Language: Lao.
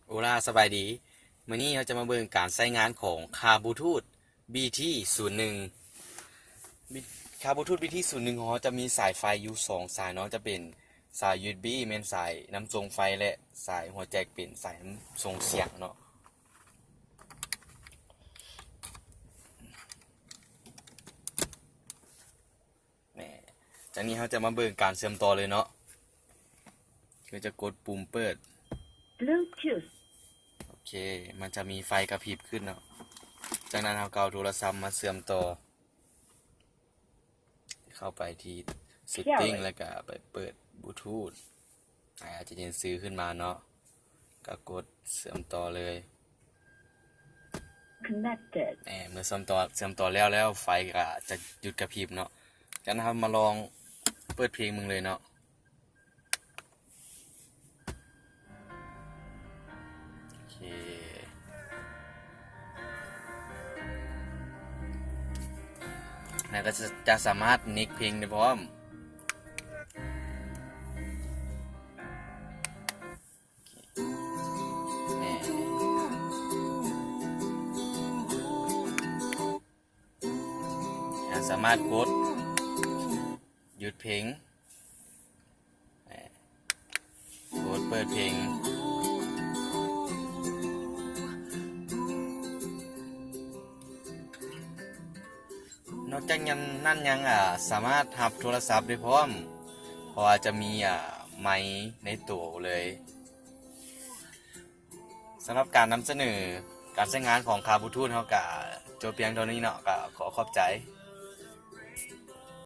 ໂອລາ ສະບາຍດີ. ມື້ນີ້ເຮົາຈະມາເບິ່ງການໃຊ້ງານຂອງຄາບລູທູດ ບີທີ ສູນໜຶ່ງ. ຄາບລູທູດ ບີທີ ສູນໜຶ່ງ ຂອງເຮົາຈະມີສາຍໄຟຢູ່ສອງສາຍເນາະ, ຈະເປັນສາຍ ຢູເອັສບີ ແມ່ນສາຍນຳສົ່ງໄຟ ແລະ ສາຍຫົວແຈັກເປັນສາຍນຳສົ່ງສຽງເນາະ. ແມ່ນ ຈາກນີ້ເຮົາຈະມາເບິ່ງການເຊື່ອມຕໍ່ເລີຍເນາະ. ເຮົາຈະກົດປຸ່ມເປີດ Bluetooth ໂອເຄ ມັນຈະມີໄຟກະພິບຂຶ້ນເນາະ. ຈາກນັ້ນເຮົາກໍເອົາໂທລະສັບມາເຊື່ອມຕໍ່ ເຂົ້າໄປທີ່ Setting ແລ້ວກໍໄປເປີດ Bluetooth ອາ ຈະເຫັນຊື່ຂຶ້ນມາເນາະ, ກໍກົດເຊື່ອມຕໍ່ເລີຍ. Connected ແອ ເມື່ອເຊື່ອມຕໍ່ ເຊື່ອມຕໍ່ແລ້ວ ແລ້ວໄຟກໍຈະຢຸດກະພິບເນາະ. ຈາກນັ້ນເຮົາມາລອງເປີດເພງເບິ່ງເລີຍເນາະ. ໂອເຄ ແລ້ວກໍຈະ ຈະສາມາດເນັກເພງໄດ້ພ້ອມ. ໂອເຄ ແມ່ນ ແລ້ວສາມາດກົດຢຸດເພງ ແມ່ນ ກົດເປີດເພງ. ນອກຈາກນັ້ນຍັງ ອາ ສາມາດຮັບໂທລະສັບໄດ້ພ້ອມ ເພາະວ່າຈະມີ ອາ ໄມໃນໂຕເລີຍ. ສຳລັບການນຳສະເໜີການໃຊ້ງານຂອງຄາບລູທູດ ເຮົາກະຈົບພຽງເທົ່ານີ້ເນາະ, ກະຂໍຂອບໃຈ.